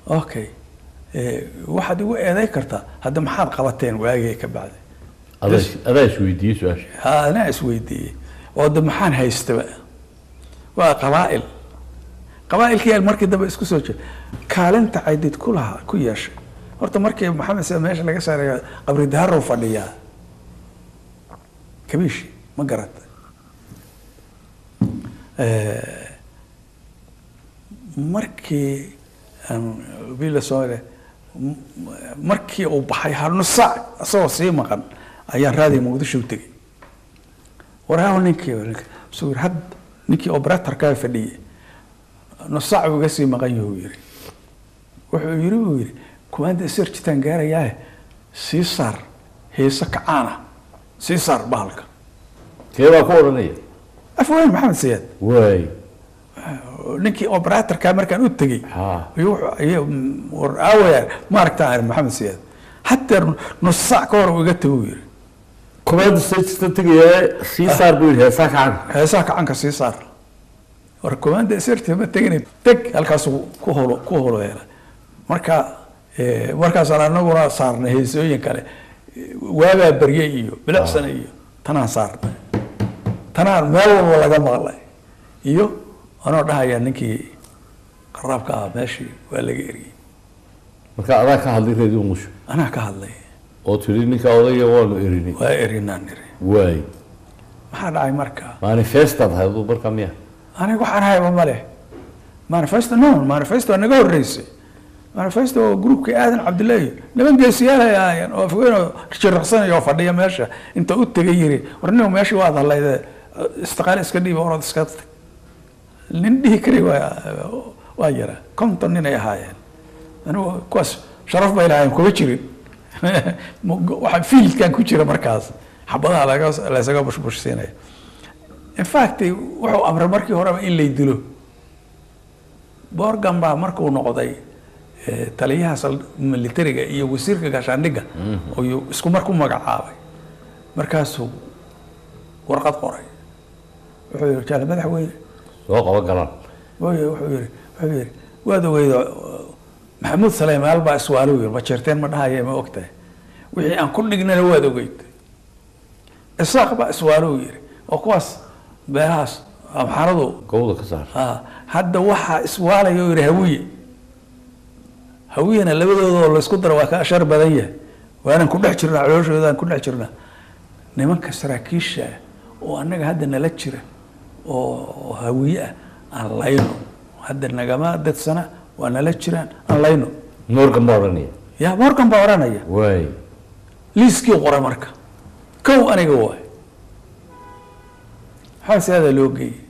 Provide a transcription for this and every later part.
Okay, waxaad igu eeday kartaa hadda maxaad qabateen waagii ka bacdi? Adaa isweydiiyey su-aasha? Anaa isweydiiyey oo de maxaan haystaba, waa qabaa'il, qabaa'ilkii markii dambe isku soo jeed kaalinta Caydid ku lahaa ku yeeshay. Horta markii Maxamed Siyaad meesha laga saaray, Qabri Daharow fadhiyaa kabiishi, ma garata? Markii bila Soomaaliya markii uu baxay hal nus saac isagoo sii maqan ayaan raadiga Muqdisho u tegey. Waraaho ninkii suu yiri, had ninkii operatorkaa fadhiyey nus saac buu iga sii maqan yahu yiri. Wuxuu yiri, buu yiri, kumaanda sirjitaan gaarayaaye, sii saar heese kacaana, sii saar bahalka. Kee baa ku odhanaya? Afweyne Maxamed Siyaad. Waay. Ninkii operatorkaa markaan u tegey ayuu war aawaya maaragtaa Maxamed Siyaad hadeer nus saac ka hor uu iga tego uu yiri. Command station tegaya, sii saar buu yidhi heesaa kacan. Heesaha kacanka sii saar. War command sirti ma tegin, teg halkaasuu ku holo ku holo hela. Marka markaasaan anaguna saarnay heesooyin kale, waabaa barye iyo bilicsana iyo tanaan saarnay, tanaan meel walba laga maqlay, iyo anoo dhahaya ninkii qaraabka ah meeshii waa laga eriyey. Marka adaa ka hadlay Radio Muqdisho? Anaa ka hadlay. Oo tiri ninka odayga waanu erinay. Waa erinaan iri. Waay. Maxaa dhacay marka? Manifestaad ahayd aduu marka miya? Aniga waxaan hayba male manifesto, no manifesto waa naga horreysay. Manifesto oo groupkii Aadan Cabdullaahi, niman geesiyaal ay ahaayeen oo afweyn oo jiraqsanaya oo fadhiya meesha inta u tegay yiri, war nin meesha waad hadlayde, istiqaale iska dhiiba, orod iska tag. Nin dhihi kari waa yaraa. 50 nin ay ahaayeen. Anigu kuwaas sharaf bay lahaayeen kuma jirin, waxa fieldkan ku jira markaas xabadaha laga laysaga bushbushsiinaya. In fact wuxuu amray markii horeba in lay dilo. Borgan baa markuu noqday taliyaha militariga iyo wasiirka gaashaandhigga ayuu isku mar ku magacaabay. Markaasuu warqad qoray, wuxuu yihi, jaale madaxweyne, soo qaba galaan. Wuxuu yiri waad ogeydo Maxamuud Saleymaal baa iswaalo yiri, ma jeerteen ma dhahaye, ma ogtahay wixii aan ku dhignana waad ogeyd, Isaaq baa iswaalo yiri oo kuwaas beelahaas Amxaaradu gowda ka saar. Hadda waxaa iswaalaya oo yidhi Hawiye. Hawiyena labadooda oo laysku daro waa ka ashar badan yahay, waanan ku dhex jirnaa, calooshoodaan ku dhex jirnaa. Nimanka saraakiisha ah oo annaga hadda nala jira oo Hawiye ah aan layno, hadda nagama dadsana, waa nala jiraan, aan layno. Morgan baa odhanaya? Ya, Morgan baa odhanaya. Waay. Liiskii qoray marka kow aniga waay. Maxaa siyaada loo geeyey?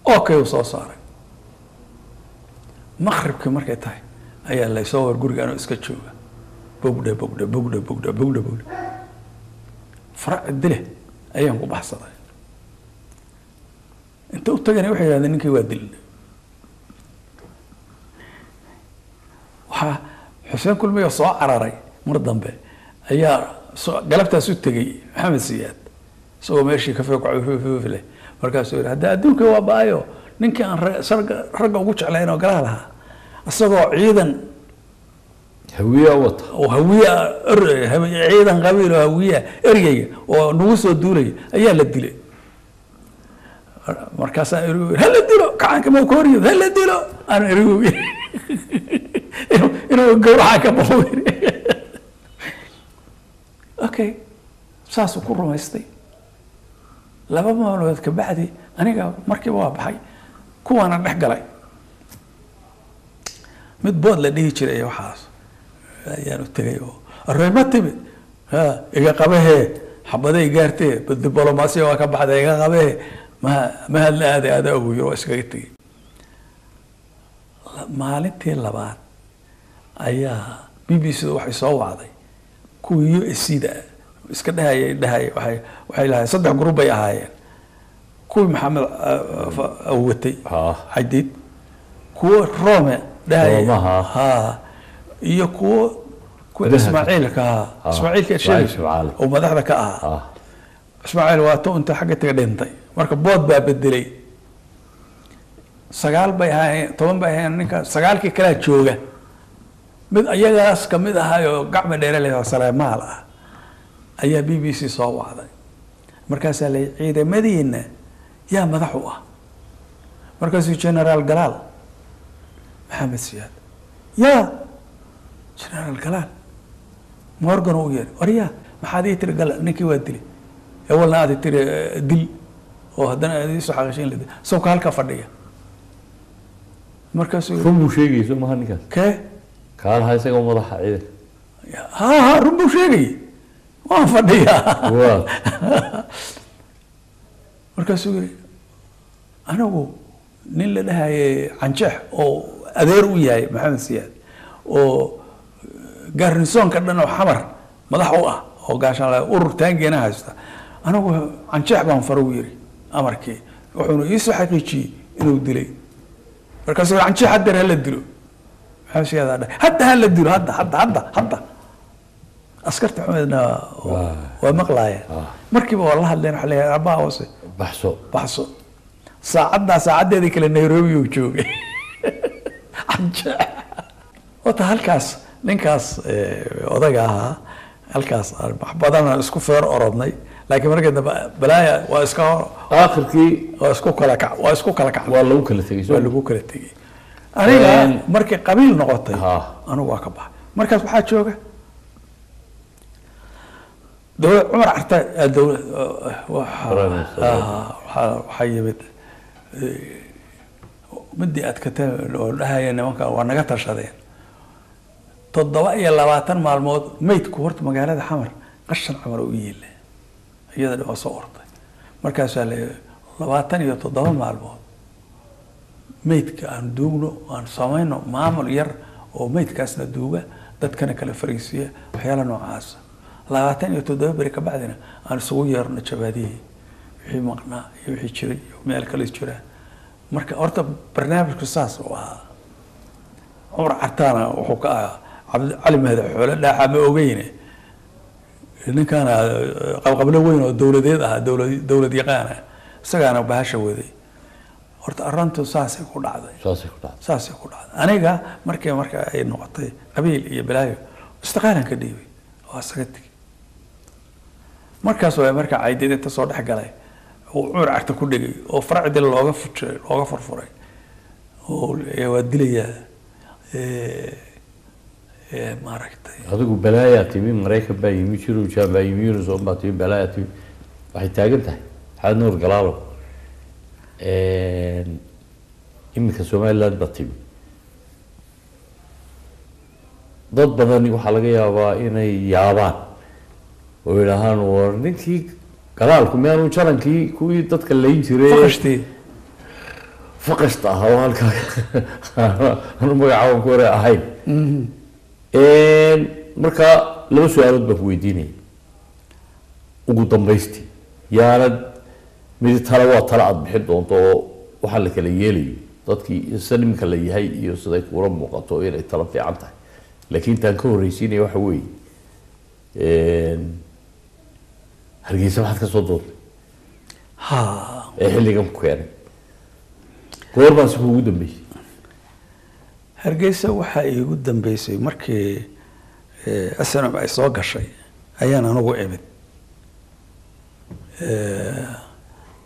Okay, uu soo saaray. Maqribkii markay tahay ayaa laysoo war guriga anoo iska jooga, bogdhe bogdhe bogdhe bogdhe bogdhe bogdhe, farac dile ayaan ku baxsaday. Inta u tagana waxay yidhahdeen ninkii waa dilnay. Waxaa Xuseen Kulmiga soo cararay mar dambe ayaa galabtaas u tegey Maxamed Siyaad isagoo meeshii kafee ku leh. Markaasuu yidhi, hadda adduunka waa ba-ayo, ninkii aan ragga ugu jeclayn oo galaha lahaa isagoo ciidan Hawiya wata oo hawiya ciidan qabiil oo hawiya eryaya oo nagu soo duulaya ayaa la dilay. Markaasaan erigu hala dilo, kacaanka ma ka horyiid, hala dilo, aan erigu inuu gowraca ka baxo. Okay, saasuu ku rumaystay. 2 maalmood ka bacdi aniga markiiba waa baxay, kuwaana dhex galay mid bood la dhihi jiray iyo waxaas ayaan u tegay oo arey ma timid, ha iga qabahee, xabaday gaartee, diblomaasiya waa ka baxday, iga qabahee, ma ma hadla aada aada ugu yiro, waa iskaga tegey. Maalintii labaad ayaa BBC da waxay soo wacday kuwii USC da iska dhahayay dhahayay, waxay lahaayeen saddex group bay ahaayeen: kuwii Maxamed watay Cadiid, kuwo Rome dhahayay Roomaha. Ha, iyo kuwa Madaxda. Ismaaciilka ahaa. Ismaaciilka Ismaaciil Sheegay Shimcaale. oo madaxda ka ahaa. Ismaaciil waato inta xagga taga dhintay, marka bood baa bedelay. Sagaal bay ahaayeen, 10 bay ahaayeen, ninka sagaalkii kalaa jooga. Mid ayagaas kamid ahaayoo gacma dheere leh oo saleemaal ah ayaa BBC soo wacday. Markaasaa la ciidamadiina yaa madax u ah? Markaasuu Generaal Galaal Maxamed Siyaad, yaa Generaal Galaal Morgan u yeeray, waryaa maxaad ii tiri gala ninkii waa dilay, awalna aad tiri dil oo haddana aad iisoo xaqiishay in la dil, sawka halka fadhiya. Markaasuu Run buu sheegayay, soo maha ninkaas? Kee? Kaalaha isagoo madaxa ciidanka. Ha ha, run buu sheegayay, waan fadhiyaa. Waa Markaasuu yiri anigu nin la dhahayay Canjeex oo adeer u yahay Maxamed Siyaad oo gaarnisoonka dhan oo Xamar madax u ah oo gaashaan urur taangeena haysta, anigu Canjeex baan fara u yiri amarkii, wuxuuna iisoo xaqiijiyey inuu dilay. Markaasuu yiri Canjeex haddeer hala dilo. Maxamed Siyaad aa dhahay hadda hala dilo, hadda hadda hadda hadda. Askarta xumeedna waa maqlaayeen, markiiba waa la hadleen, waxa leeyahay aabbaha hoose baxso. Baxso. Saacaddaa saacaddeedii kale Nairobi uu joogay Canjeex. Wata halkaas ninkaas odaga ahaa halkaas aan wax badan isku feer orodnay, laakiin markii dambe balaaya waa iska aakhirkii waa isku kala kac, waa isku kala kac. Waa lagu kala tegey soo Waa lagu kala tegey. Aniga markay qabiil noqotay anigu waa ka baxay. Markaas waxaa jooga dowlad Cumar Carte, dowlad Prime Minister. Waxaa yimid midii adkatay oo dhahaya nimanka waa naga tashadeen. 27 maalmood meydku horta magaalada Xamar qashan Cumar u yiila, iyada dhan waa soo ortay. Markaasaa la 27 maalmood meydka aan duugno, aan samayno maamul yar oo meydkaasna duuga, dadkana kala fariisiya, waxyaala noocaasa. 27 beri ka bacdina aan isugu yeerno jabaadihii wixii maqnaa iyo wixii jiray iyo meel kale jiraa. Marka horta barnaamijku saas uu ahaa. Cumar Cartaana wuxuu ka ahaa Cabdi Cali Mahdi xoole dhaaxa ma ogeyne, ninkaana qabqablo weyn oo dowladeed ahaa, dowlad yaqaan ah, isagaana bahasha waday. Horta arrintu saasay ku dhacday. Saasay ku dhacday. Saasay ku dhacday. Aniga markii marka ay noqotay qabiil iyo balaayo, istiqaalan ka dhiibay oo isaga tegey. Markaas waa marka Caydid inta soo dhex galay uu Cumar Cagta ku dhegay oo faracdi looga fujay, looga furfuray oo waa dilayaa maaragtay. Adigu balaayaa timi, Maraykan baa yimi, Jirujaan baa yimi, Unisom baa timi, balaayaa timi. Waxay taagan tahay Maxamed Nuur Galaalo, iminka Somaliland baa timi. Dad badani waxaa laga yaabaa inay yaabaan oo yidhaahaan war ninkii Galaalku miyaanu jarankii kuwii dadka layn jiray faqashtii faqashta ahaa oo halkaa anu magacaaban ku hore ahayn? Marka laba su-aalood baan ku weydiinaya ugu dambaystii. Yaanad mid tale waa tale aada bixin doonto oo waxaa la kala yeelayo dadkii sida iminka la yahay iyo siday kuula muuqato inay talo fiican tahay, laakiin intaan ka horreysiinaya waxa weeye Hargeysa maxaad ka soo doontay ha ee xilligan ku keenay? Goor baa si kuugu dambeysay? Hargeysa waxaa iigu dambeysay markii SNM ay soo gashay ayaan anigu imid.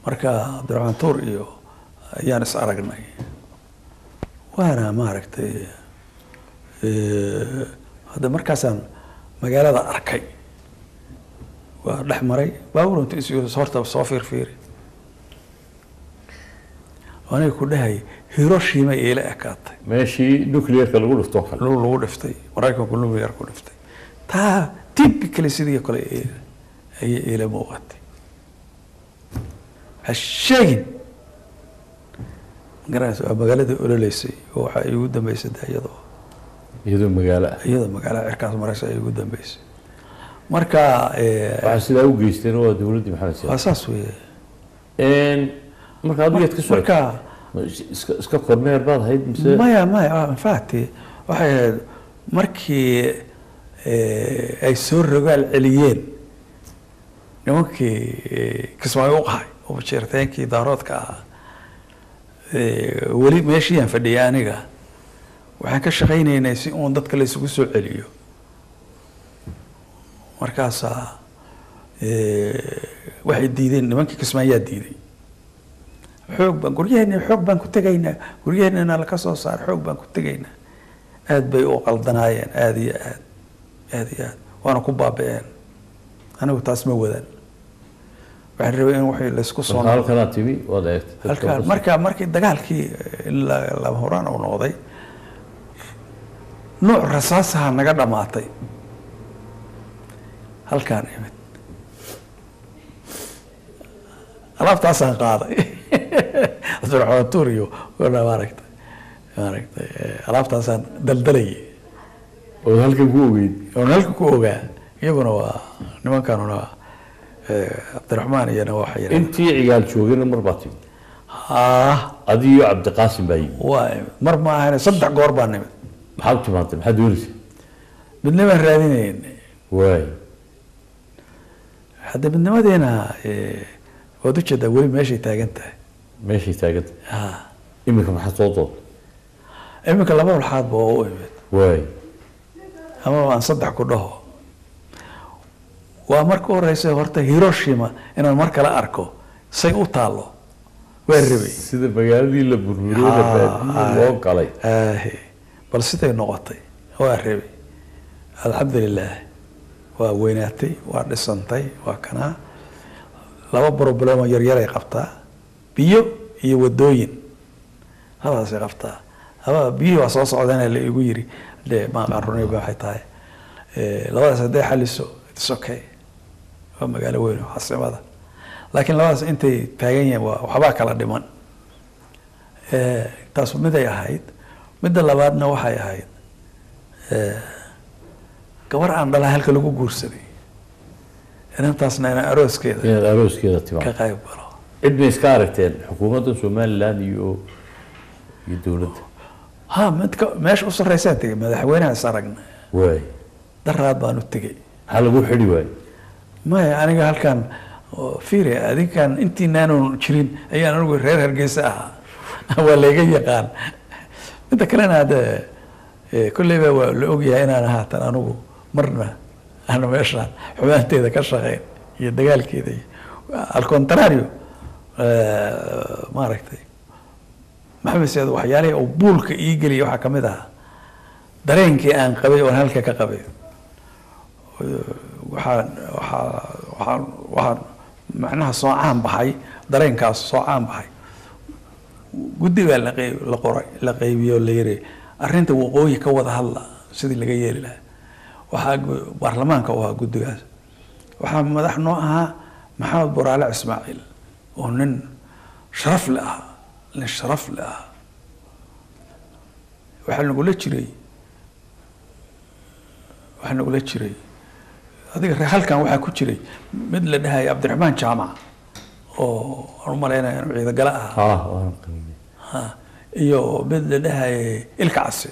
Marka Cabdiraxmaan Tuur iyo ayaan is aragnay, waana maaragtay hadda markaasaan magaalada arkay, waa dhex maray baabuur inta is horta soo fiirfiiri, aniga ku dhahay Hiroshima iila ekaatay. Meeshii nuclearka lagu dhufto kale. Lagu dhiftay, Maraykanku nuclear ku dhiftay, taa typically sidii kale ayay iila muuqatay. Ha sheegin magaranaysa, waa magaaladii ololeysay oo waxaa iigu dambeysay de iyadoo iyadoo magaalo ah, iyadoo magaalada cirkaas maraysa ay igu dambeysay. Marka waxaa sidaa u geysteen waa dowladdii Maxamed waa Siyaad. Saas weeye. Marka adigu yaad ka socotay? Marka iska kormeer baad ahayd mise? Maya maya, in fact waxay ahayd markii ay soo rogaal celiyeen nimankii Kismaayo u qahay oo jeerteenkii Daaroodka ahaa, weli meeshii aan fadhiyay aniga. Waxaan ka shaqaynaynay si uun dadka la isugu soo celiyo. Markaasaa waxay diideen nimankii Kismaayaa diiday. Xoog baan guryaheena, xoog baan ku tegaynaa, guryaheennana laka soo saar, xoog baan ku tegaynaa. Aad bay u qaldanaayeen, aad iyo aad, aad iyo aad, waana ku baaba'een. Anigu taas ma wadan, waxaan rabay in wixii laysku soo Marka halkanaa timi, waad eegtay dadka. Halkaan marka markii dagaalkii lama huraan uu noqday, nuuc rasaasaha naga dhamaatay, halkaan imid, alaabtaasaan qaaday, Cabdiraxmaan Tuur iyo maaragtay alaabtaasaan daldalayay. Ood halkan ku ogeyd? Oon halka ku ogaa. Iyaguna waa nimankanuna Cabdiraxmaan iyana waxay yidhahdeen Intii Cigaal joogayna mar baa timi? Haa. Adiyo Cabdiqaasim baa yimi? Waa imid, mar ma ahane, 3 goor baa nimid. Maxaad u timaatay? Maxaad doonaysa? Midnimaan raadinayn. Waay. Hadda midnimadeena waad ujeedaa, weli meeshay taagan tahay. Meeshay taaganta. Ha. Iminka maxaad soo doonta? Iminka laba walxaadba oo u imid. Waay. Ama aan 3 ku dhaho. Waa marka u horeysa horta Hiroshima inaan mar kale arko say u taallo waa rabay. Sida magaaladii la burburiyo, la baabiyey, loo galay. Aahe, bal siday noqotay waa rabay. Alxamdulilah, waa weynaatay, waa dhisantay, waa kanaa. Laba problemo yaryaray qabtaa, biyo iyo wadooyin, labadaasay qabtaa. Aba biyihii waa soo socdeen la igu yiri, dee ma aqaan runayba waxay tahay. Labadaas hadday xaliso, it's okay, waa magaalo weyn oo caasimada. Laakiin labadaas intay taagan yihiin waa waxbaa kala dhiman. Taas miday ahayd. Midda labaadna waxay ahayd gabar aan dhalaa halka lagu guursaday, inantaasna inaan arooskeeda Inaad arooskeeda ka timaado, qayb galo. Cid may iska aragteen xukuumadda Somaliland iyo dowladda? Ha, midka meesha u sarreysaan tegey, madaxweynaha is aragnay. Waay. Daraad baan u tegey. Maxaa lagu xidhi waayey? Maya, aniga halkan oo, fiiri, adinkan intiinaanu jirin ayaan anigu reer Hargeysa ahaa, waa layga yaqaan. Midda kalena hadde kolleyba waa la ogyahay inaan haatan anigu marna aan meeshaan xumaanteeda ka shaqeyn iyo dagaalkeeda iyo al contrario. Maaragtay, Maxamed Siyaad waxyaalihii uu buulka ii geliyay waxaa kamid ahaa dareenkii aan qabay oon halka ka qabay. Waxaan macnaha soo caan baxay, dareenkaas soo caan baxay. Guddi baa la qeyb la qoray, la qeybiyo, la yiri arrinta waqooyi ka wada hadla sidii laga yeeli lahaa. Waxaa baarlamaanka u ahaa guddigaas, waxaa madax noo ahaa Maxamed Buraale Ismaaciil oo nin sharaf le ahaa, nin sharaf le ahaa. Waxaa nagula jiray, waxaa nagula jiray adiga reer halkan waxaa ku jiray mid la dhahaya Cabdiraxmaan Jaamac oo aan u malaynaya inuu ciidagale ahaa. Ha, waan qiimay. Ha, iyo mid la dhahayay Ilka Case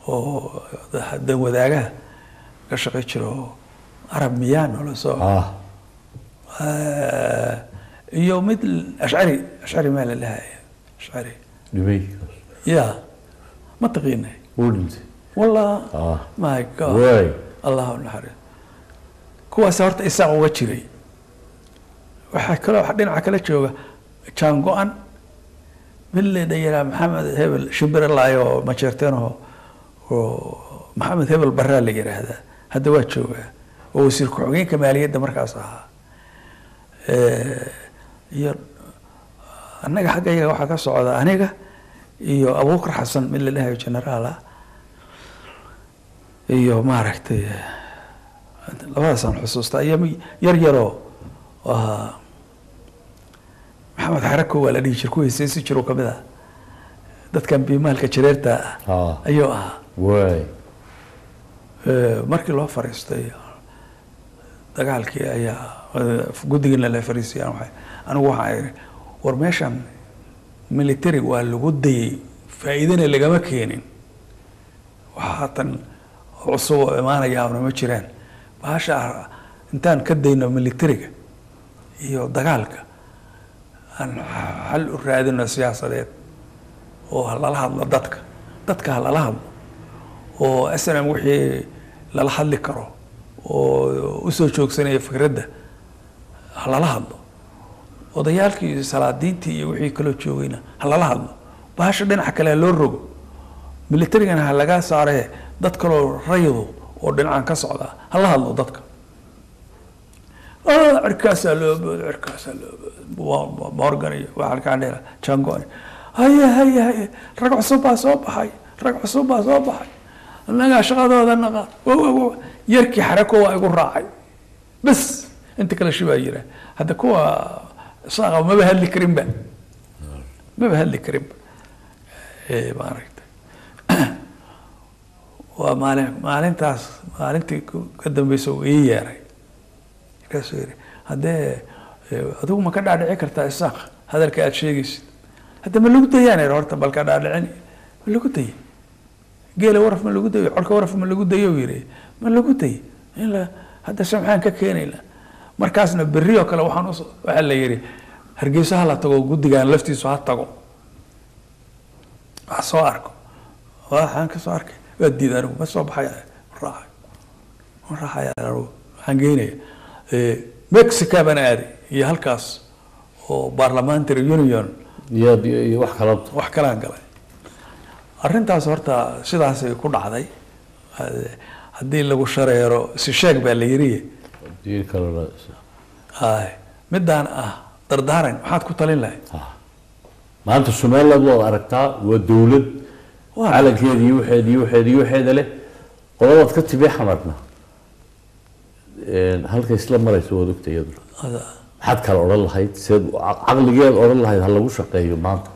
oo dan wadaagaha ka shaqay jiro oo Arab miyaan oo lasoo iyo mid Ashcari, Ashcari maa la dhahaya, Ashcari. Dhimay. Ya, ma taqiinay? Wuu dhintay. Wallah. My God. Waay. Allah u naxariis. Kuwaas horta Isaaq uga jiray. Waxaa kaloo dhinaca kale jooga Jaango-an, mid la dhayiraa Maxamed Hebel Shimbirlaay oo Majeerteenaho oo Maxamed Hebel Baraa la yiraahdaa, hadda waa joogaa, oo wasiir ku-xigeenka maaliyadda markaas ahaa. Iyo annaga xaggayaga waxaa ka socda aniga iyo Abuukar Xasan, mid la dhahayo generaal ah, iyo maaragtay labadaasaan xusuustaa, iyo yar yaroo ahaa Maxamed Xarako waa la dhihi jir, kuwii seesi jiro kamid ah dadkan biimaalka jareerta ah ayuu ahaa. Waay. Markii loo fariistay dagaalkii ayaa guddigiina la fariisiyaan, waxay anigu waxaan idhi, war meeshan military waa lagu dayay, faa'iidana lagama keenin, waxa haatan cusub oo imaanayaana ma jiraan. Bahasha intaan ka dayno militariga iyo dagaalka, aan xal u raadino siyaasadeed oo ha lala hadlo dadka, dadka ha lala hadlo. Oo SNM wixii lala hadli karo oo usoo joogsanaya fikradda ha lala hadlo, odayaalkii iyo salaadiintii iyo wixii kaloo joogayna ha lala hadlo, bahasha dhinaca kale ha loo rogo, militarigana ha laga saaree dad kaloo raydu oo dhinacan ka socda ha la hadlo dadka. Cirkaasaa loo boodo, cirkaasaa loo boodo, Morgan iyo waxaa kaa dheera Jangoni, haye haye haye, rag cusub baa soo baxay, rag cusub baa soo baxay, annagaa shaqadooda naqa. Wow, yarkii xarako waa igu raacay bas, inta kale shibaa yira. Hadda kuwa saaqa maba hadli karinba, maba hadli karinba. Maaragtay, waa maalin maalintaas maalintii ka dambeysay uu ii yeeray, markaasuu yidhi, haddee adigu ma ka dhaadhici kartaa Isaaq hadalka aad sheegaysid? Hadda ma lagu dayaan ir horta bal ka dhaadhicin, ma lagu dayay geela waraf, ma lagu dayo colka waraf, ma lagu dayo? Yidhi, ma lagu dayay in la hadda se maxaan ka keenayna? Markaasna berri oo kale waxaan us waxaa la yidhi Hargeysa ha la tago, guddigan laftiisu ha tago, wax soo arko. Waxaan ka soo arkay waa diiday, anigu ma soo baxay, raacay, ma raacaya anigu, waxaan geynaya Mexico baan aaday iyo halkaas oo parliamentary union iyo wax kala wax kalaan galay. Arrintaas horta sidaasay ku dhacday. Haddii lagu shareero si sheeg baa la yiri. Haddii kalena ay midaan ah dardaaran maxaad ku talin lahayd? Maanta Somaliland waad aragtaa, waa dowlad calankeeda iyo waxeeda iyo waxeeda iyo waxeeda leh. Qoladaad ka timi Xamarna halka isla marayso waad ogta iyaduna. Maxaad kala odhan lahayd? Seed caqligeed odhan lahayd ha lagu shaqeeyo maanta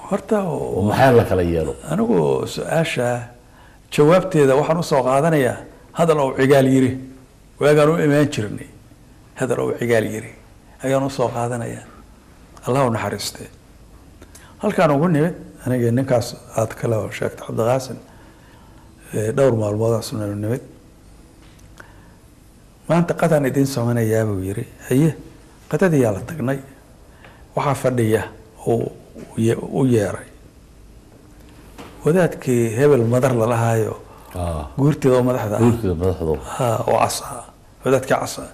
horta oo maxaa la kala yeelo? Anigu su-aasha jawaabteeda waxaan usoo qaadanayaa hadal ou Cigaal yiri waagaan u imaan jirnay. Hadal ou Cigaal yiri ayaan usoo qaadanayaa, Allah u naxariistee. Halkaan ugu nimid aniga ninkaas aad kala sheegtay, Cabdiqaasim, dhowr maalmood asnanu nimid. Maanta qadaan idiin sameynayaa buu yiri. Haye, qadadii yaa la tagnay, waxaa fadhiya oo u yeeray wadaadkii hebel madar lalahaayo guurtida oo madaxda ah. Guurtida madaxda. Ha, oo casaa, wadaadkii casaa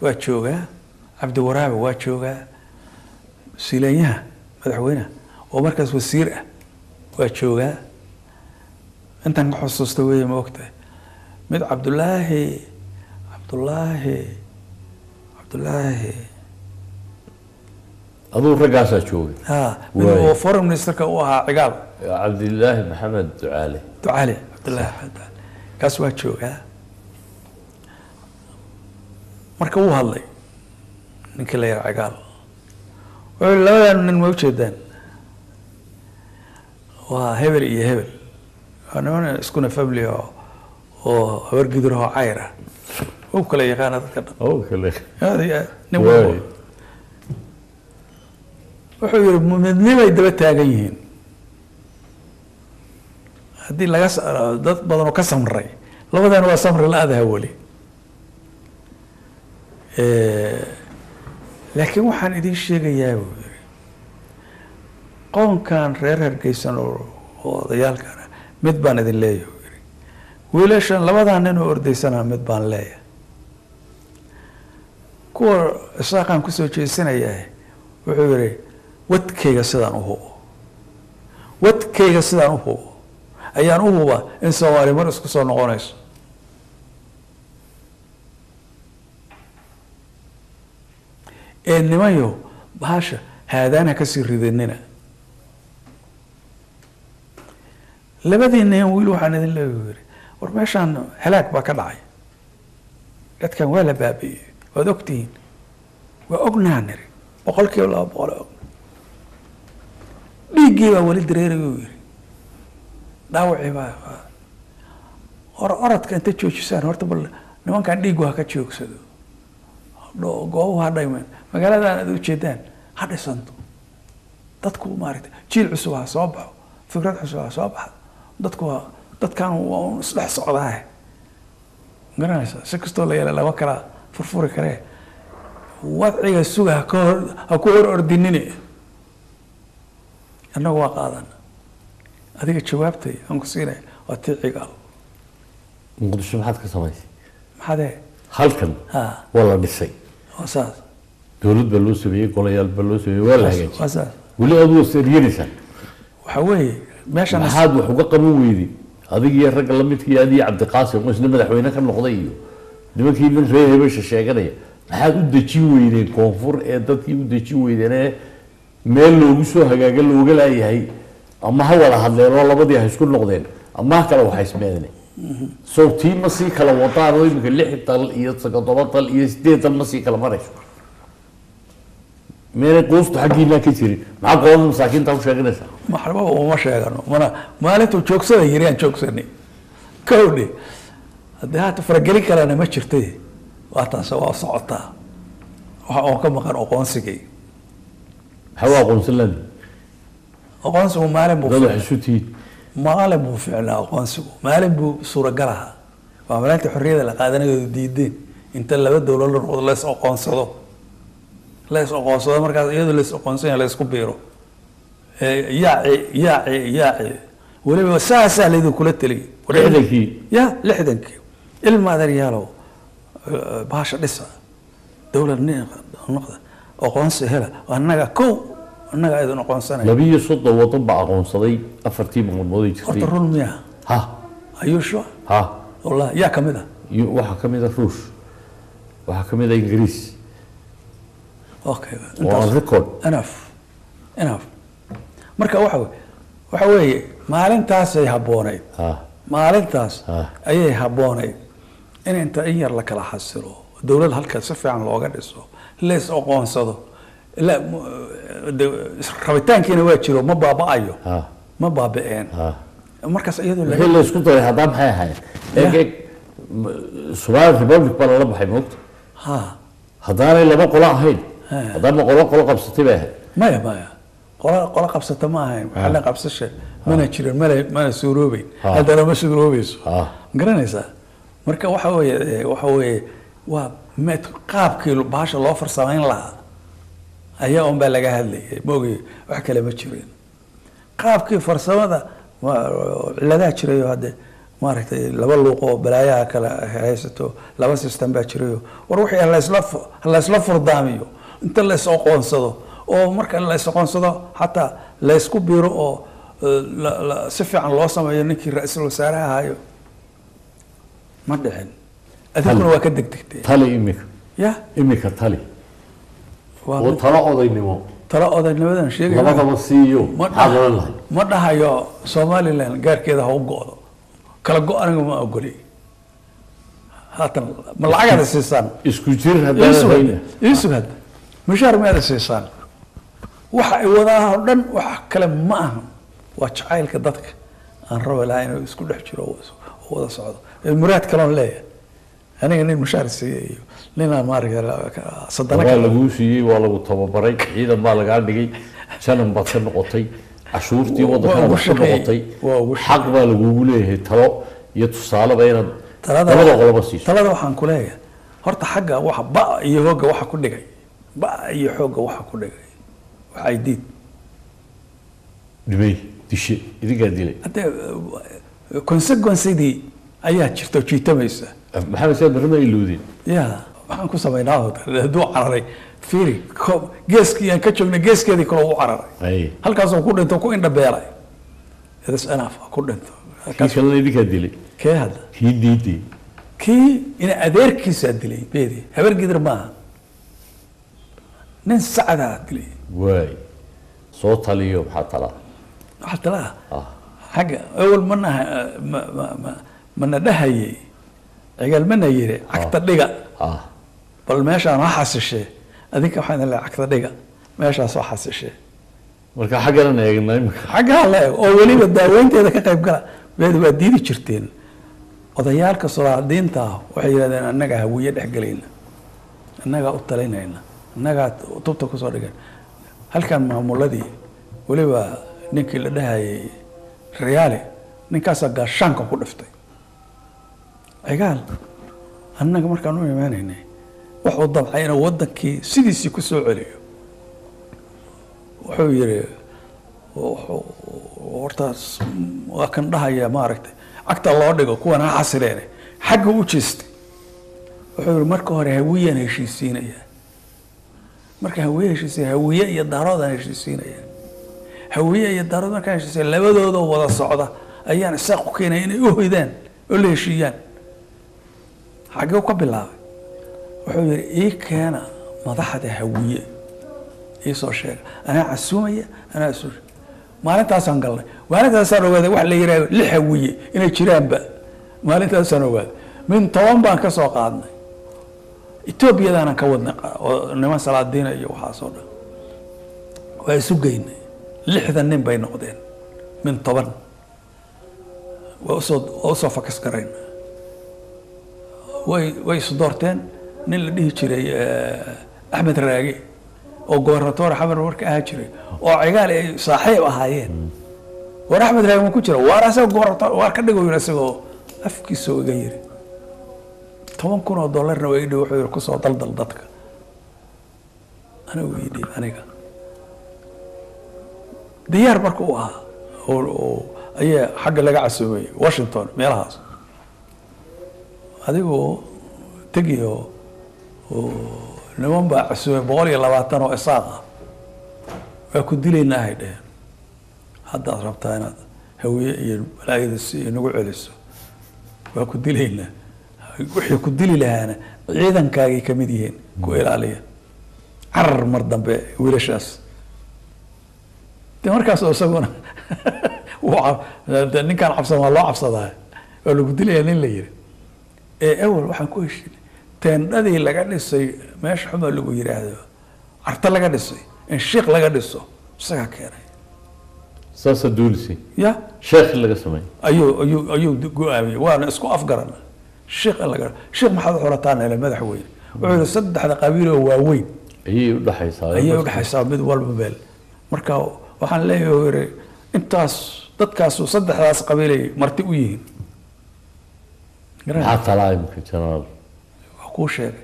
waa joogaa, Cabdiwaraabe waa joogaa, Sileenyaha madaxweynaha oo markaas wasiir ah waa joogaa. Intaan ka xusuusta weeye, ma ogtahay mid Cabdullaahi Cabdullaahi Cabdullaahi Aduu raggaasaa joogay. Ha, mid Waay. oo foreign ministerka u ahaa Cigaal. Cabdilaahi Maxamed Ducaale. Ducaale, Cabdullaahi Maxamed Ducaale, kaas waa joogaa. Marka wuu hadlay ninkii la yara Cigaal, wuxuu yihi, labadan nin ma ujeedaan? Waa hebel iyo hebel, waa niman iskuna family oo habar gidirahoo cayr ah, u kala yaqaana dadka dhan. Oo kale. Aad iyo aad nin walba. Waay. Wuxuu yihi, midnimay daba taagan yihiin haddii laga dad badan oo ka samray, labadan waa samri la-adaha weli. Laakiin waxaan idiin sheegayaa buu yiri, qoonkan reer Hargeysan oo odayaalkan ah, mid baan idin leeyahay buu yiri, wiilashan labadan nin oo ordaysana mid baan leeyahay, kuwa Isaaqaan kusoo jeesanayaa. Wuxuu yiri, wadkayga sidaan u hubo, wadkayga sidaan u hubo ayaan u hubaa in Soomaali mar isku soo noqonayso. Ee nimanyo, bahasha haadaana kasii ridanina. Labadii nin wiil waxaan idin leeyahay buu yiri, war meeshaan halaag baa ka dhacay, dadkan waa la baabi'iyey, waad ogtihiin. Waa ognaha niri, 200% og. Dhiiggii baa weli dareerayuu yiri, dhaawacii baa or orodka inta joojisaan horta bal nimankan dhiiggu ha ka joogsado, goobuhu ha dhaymaan, magaaladan aad ujeedaan ha dhisanto, dadku maaragtay jiil cusub ha soo baxo, fikrad cusub ha soo baxdo, dadku waa dadkan waa un isdhex socdaa, garanaysa, si kastoo la yeela lama kala furfuri karee. Wadciga suga, ha ka hor ha ku hor ordinine, annagu waa qaadana. Adiga jawaabtay aan ku siinaya waa tii Cigaal. Muqdisho maxaad ka samaysay? Maxaadee? Halkan ha waa la dhisay, waa saas. Dowlad baa loo sameeyey, golayaal baa loo sameeyey, waa la hagaajiyey. Waa saas. Weli aad waa saryenaysaan. Waxa weeye meeshan maxaad wax uga qaban weyday adig iyo ragga lamidka iyo adiyo Cabdiqaasim oo isna madaxweyne ka noqday iyo nimankii nin reer hebesha sheeganaya? Maxaad u dejin weydeen koonfur ee dadkii u dejin weydeen ee meel loogu soo hagaaga looga laayahay? Ama ha wada hadleen oo labadii ha isku noqdeen ama ha kala waxaysmeedne, sow tii ma sii kala wadaan oo iminka 6 dal iyo 7 dal iyo 8 dal ma sii kala marayso? Meelay quustu xaggiinaa ka jirin, maxaa qolada masaakiinta u sheeganaysaa? Maxrababa uma sheegano, mana maalintuu joogsada yiri aan joogsanay kowdhi. Haddii haata faragelin kalena ma jirtay, waa taas, waa socotaa. Waxa oon ka maqan aqoonsigii. Maxaa u aqoonsan laadi? Aqoonsigu maalin buu dad wax isu tihiin. Maalin buu ficnaa aqoonsigu, maalin buu suuragal ahaa. Waa maalinta xorriyada la qaadanayo diideen inta laba dowlad la noqdo, la is aqoonsado, la is aqoonsado. Markaas iyadoo la is aqoonsanya la isku biiro. Yaaci yaaci yaaci, weliba saasaa laydinkula teliyay. 60-kii. Ya 60-kii, ilma adeeryaalow, bahasha dhisa, dowlad noqda, aqoonsi hela. Annaga kow, annaga idin aqoonsanaya. 32 wadan baa aqoonsaday 4-tii maalmood ay jirtay. Horta run miya? Ha. Ayuushu? Ha. Wallah, yaa kamid ah? Iyo waxaa ka mid a Ruush, waxaa ka mid a Ingiriis. Okay. Oo on record. Enough, enough. Marka waxa weeye maalintaasay habboonayd. Ha. Maalintaas Ah. ayay habboonayd in inta in yar la kala xasilo, dowlad halka si fiican looga dhiso, lees aqoonsado. La rabitaankiina waa jiro, ma baaba'ayo. Ha. Ma baaba'een. Ha. Markaas iyadoo laga Wixii la isku daray haddaa maxay ahayd? Eeg eeg, Somali Republic baa lala baxay, moogta? Ha. Haddaanay laba qolo ahayn, haddaama qolo qolo qabsatay bay ahayd. Maya maya, qola qola qabsata ma ahayn. Waxaa la qabsasha mana jirin, mana suuroobeyn. Ha. Haddana ma suuroobayso. Ha. Ma garanaysaa? Marka waxa weeye, waxa weeye waa med qaabkii bahasha loo farsamayn lahaa ayaa un baa laga hadlayay, maogay? Wax kale ma jirin. Qaabkii farsamada ciladaha jirayo hadde, maaragtay, laba luuq oo balaayaha kala haysato, laba system baa jirayo. War wixii ha laysla furdaamiyo, inta lays aqoonsado oo marka lays aqoonsado xataa laysku biiro oo si fiican loo sameeyo ninkii ra-iisul wasaaraha hayo. Ma dhicin, adinkuna waa ka degdegtay. Tali imika. Ya. Imika tali. Waa oo talo odaynimo. Talo odaynimadan sheegaya. Labadaba siiyo. Ma maxaad oran lahayd? Ma dhahayo Somaliland gaarkeeda ha u go'do, kala go aniga ma ogoli. Haatan ma lacagaada siisaan? Isku jir haddaan Ii sug ahayn. Hadda, ii sug hadda. Mushaar miyaada siisaan? Waxa ay wadaan oo dhan wax kale ma aha, waa jacaylka dadka aan rabi lahaa inuu isku dhex jiro oo wada socdo. Ee muraad kaloon leeyahay aniga, nin mushaar siiya iyo ninaan maaragtay sadana waa kale laguu siiyey, waa lagu tababaray, ciidan baa lagaa dhigay, janan baad ka noqotay, cashuurtii Waa waddankana ugu waad ka shaqeeyey. noqotay. Waa ugu Xaq baa lagugu leeyahay talo iyo tusaaleba inaad talada labada qoloba siiso. Talada waxaan ku leeyahay horta, xagga waxa ba iyo hooga waxa ku dhigay, ba iyo xoogga waxa ku dhigay, waxay diid Dhimay dishe, idinkaa dilay. Haddee consequencedii ayaa jirta oo jiitamaysa. Maxamed Siyaad Barre ma iloodin? Ya, waxaan ku samaynaa oo hadduu cararay, fiiri geeskii aan ka joognay geeskeedii kale u cararay. Ay. Halkaasoo ku dhinto, ku indhabeelay. It enough, ku dhinto. Kii kalena idinkaa dilay. Kee hadda? Kii diiday. Kii ina adeerkiisaa dilay, beedi habar gidir maaha, nin sacdaa dilay. Waay, soo taliyo, maxaa talaa? Waxaa talaa ah xagga awal mana mana dhahayay, cigal mana yiri cagta dhiga. Ah. Bal meeshaan ha xasishee, adinka waxaan idin leeyahay cagta dhiga, meeshaas ha xasishee. Marka xagganan eegnaa imika. Xaggaa la eego oo weliba daaweynteeda ka qayb gala. Beedi waa diidi jirteen odayaalka solaadiinta ah, waxay yidhahdeen annagaa hawiye dhex gelayna, annagaa u talinayna, annagaa tubta kusoo dhigan halkan maamuladii. Weliba ninkii la dhahayay Riyaale, ninkaasaa gaashaanka ku dhiftay Cigaal. Annaga markaan u imaanaynay wuxuu damcay inuu wadankii sidiisii ku soo celiyo. Wuxuu yiri horta waa kan dhahaya, maaragtay, cagta loo dhigo kuwan ha xasileene. Xagga u jeestay, wuxuu yihi marka hore Hawiyaan heshiisiinaya, marka Hawiye heshiisiya, Hawiye iyo Daaroodaan heshiisiinaya, Hawiye iyo Daarood markaan heshiisiya, labadoodoo wada socda ayaan Isaaq ku keenaya inay u hoydaan oo la heshiiyaan. Xaggee ka bilaabay? Wuxuu yihi ii keena madaxda Hawiye, ii soo sheega, anaa casuumaya, anaa soo. Maalintaasaan galnay, maalintaasaan ogaaday wax la yidhahdo 6 Hawiye inay jiraanba, maalintaasaan ogaaday. Min 10 baan ka soo qaadnay, Etoobiyadaanan ka wadnay oo niman salaadiina iyo waxaasoo dhan waa isu geynay. 60 nin bay noqdeen min 10. Waa usoo fakas garayn, way isu doorteen. Nin la dhihi jiray Axmed Raage oo gobernatoore Xamar marka ahaa jiray oo Cigaal ay saaxiib ahaayeen, war Axmed Raage ma ku jira? Waar asaga gobernatoor waar ka dhigo yiri, isagoo afkiisa iga yiri $10,000 oo dollarna waa idhi. Wuxuu yiri kusoo daldal dadka, anigu ii dhiib. Aniga diyaar marka u ahaa oo ayaa xagga laga casuumay Washington meelahaas, adigoo tegiyo oo niman baa casuumay 120 oo Isaaq ah. Waa ku dilaynaa hay dheheen, haddaad rabtaa inaad Hawiye iyo balaayada si inagu celiso, waa ku dilaynaa. Wixii ku dili lahaana ciidankaagay kamid yihiin ku ilaaliya, carar mar dambe wiilashaas. De markaas oo isaguna de ninkaan cabsan waa loo cabsadaa, waa lagu dilaya nin la yiri. Ee awal waxaan ku heshinay teendhadii laga dhisay meesha xuma lagu yiraahdo Carto laga dhisay in Shiikh laga dhiso, isagaa keenay. Saasaa doonisay? Ya. Sheekh in laga sameeyo. Ayuu go-aamiyey, waana isku afgarana Shiikh in laga. Shiikh maxaad u xulataan hele madaxweyne? Wuxuu yihi saddexda qabiil oo waaweyn ayay u dhaxaysaa. Ayay udhexaysaa mid walba meel. Marka waxaan leeyahay, uu yihi, intaas dadkaasu saddexdaas qabiilay marti u yihiin. Maxaa talaa imika, jenaraal? Waa kuu sheegay,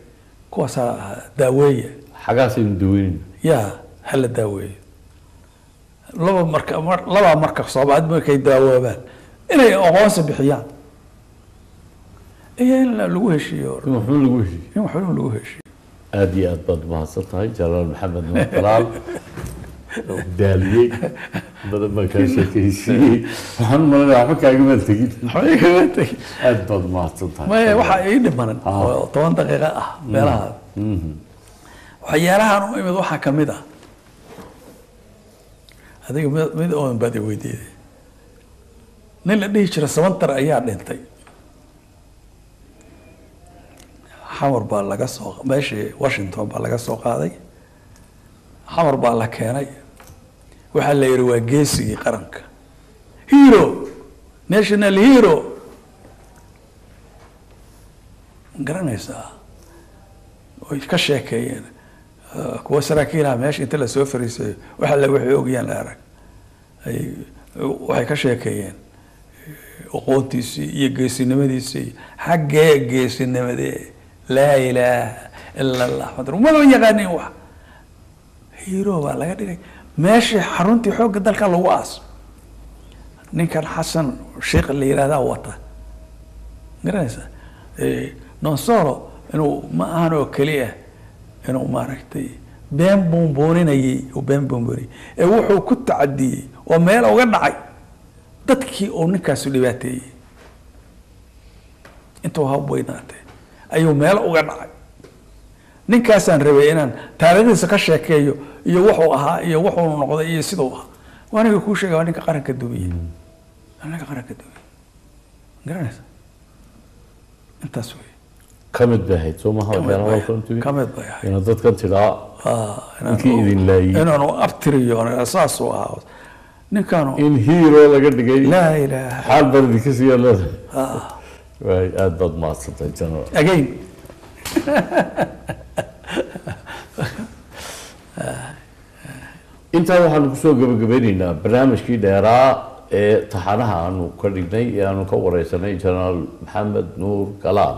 kuwaasaa daaweeya. Xagaasaynu daweynayna. Yaa hala daaweeyo laba marka labaa marka Soomaalid markay daawoobaan inay aqoonsi bixiyaan iyo in lagu heshiiyo. In waxba lagu heshiiyo. In waxba lagu heshiiyo. Aada iyo aad baad mahadsan tahay, jenaraal Maxamed Nuur Dalaal. Daaliyey badan baan kaa sheekaysiiyey, waxaan u malanaya waxba kaagama tegin. Waxba igama tegin. Aad baad mahadsan tahay. Maya, waxaa ii dhimanan oo 10 daqiiqo ah meelaha waxyaalahan u imid waxaa kamid ah, adiga mid oon baad i weydiiday, nin la dhihi jira Sabantar ayaa dhintay. Xamar baa laga soo, meeshii Washington baa laga soo qaaday, Xamar baa la keenay. Waxaa la yihi waa geesigii qaranka, hero, national hero. Ma garanaysaa? Way ka sheekeeyeen kuwa saraakiilaha meesha inta lasoo fariisayo, waxa la waxay ogayaan la arag ay waxay ka sheekeeyeen aqoontiisii iyo geesinimadiisii. Xaggee geesinimadee? Laa ilaaha ila Allah Maxamad, maba yaqaanin. Wax hero baa laga dhigay meeshii xaruntii xoogga dalka lagu aaso. Ninkan Xasan Sheekh la yihahdaa wata, garanaysaa? Non solo inuu ma ahan oo keliya inuu maaragtay been buunbuuninayay uu been buunbuuniyay, ee wuxuu ku tacadiyey oo meel uga dhacay dadkii uu ninkaasu dhibaateeyey. Intuu ha weynaatee ayuu meel uga dhacay. Ninkaasaan rabay inaan taariikhdiisa ka sheekeeyo iyo wuxuu ahaa iyo wuxuu noqday iyo siduu ahaa. Waa ninka kuu sheegay, waa ninka qaranka dumiye, waa ninka qaranka dumiye, garanaysa? Intaas wey. Ka mid bay ahayd, soo maha? Waxyaalaha halkan timi Ka mid bay ahayd. Inaad dadkan tidhaa ninkii idin laayey. Inaanu abtiriyo saasuu ahaa ninkaanu. In hero laga dhigay. Laa ilaaha. Xaal baan idinka siiya leedahay. Waay, aad baad mahadsantahay, general. Again. Intaa waxaanu kusoo gabagabeyneynaa barnaamijkii dheeraa ee taxanaha aanu ka dhignay ee aanu ka wareysanay jenaraal Maxamed Nuur Galaal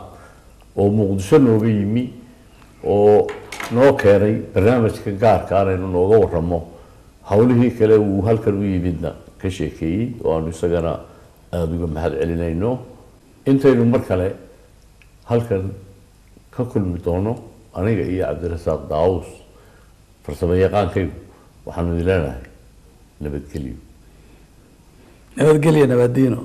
oo Muqdisho nooga yimi oo noo keenay barnaamijka gaarka anaynu nooga waramo howlihii kale uu halkan u yimidna ka sheekeeyey oo aanu isagana aada uga mahad celinayno. Intaynu mar kale Halkan ka kulmi doono aniga iyo Cabdirasaaq Daawus, farsamo yaqaankaygu, waxaanu idin leenahay nabadgelyo. Nabadgelyo, nabadiino.